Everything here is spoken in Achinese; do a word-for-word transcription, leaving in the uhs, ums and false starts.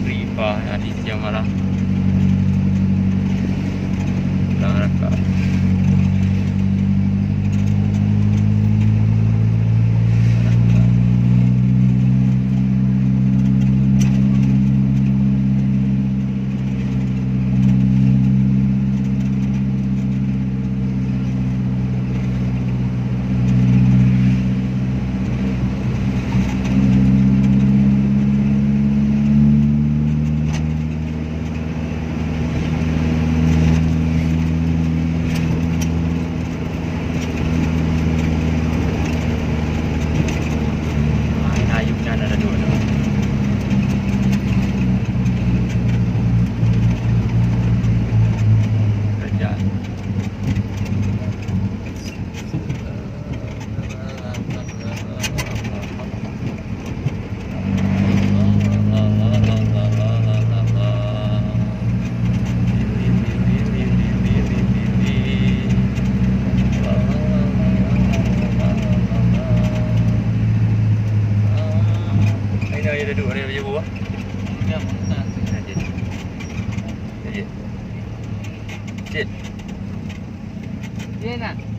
Riba hari siang malam. Ulang raka. Ah, na ayub nyan ada dua tu. Kerajaan. Aina ya duduk ada baju buah. Cit. Dia nak.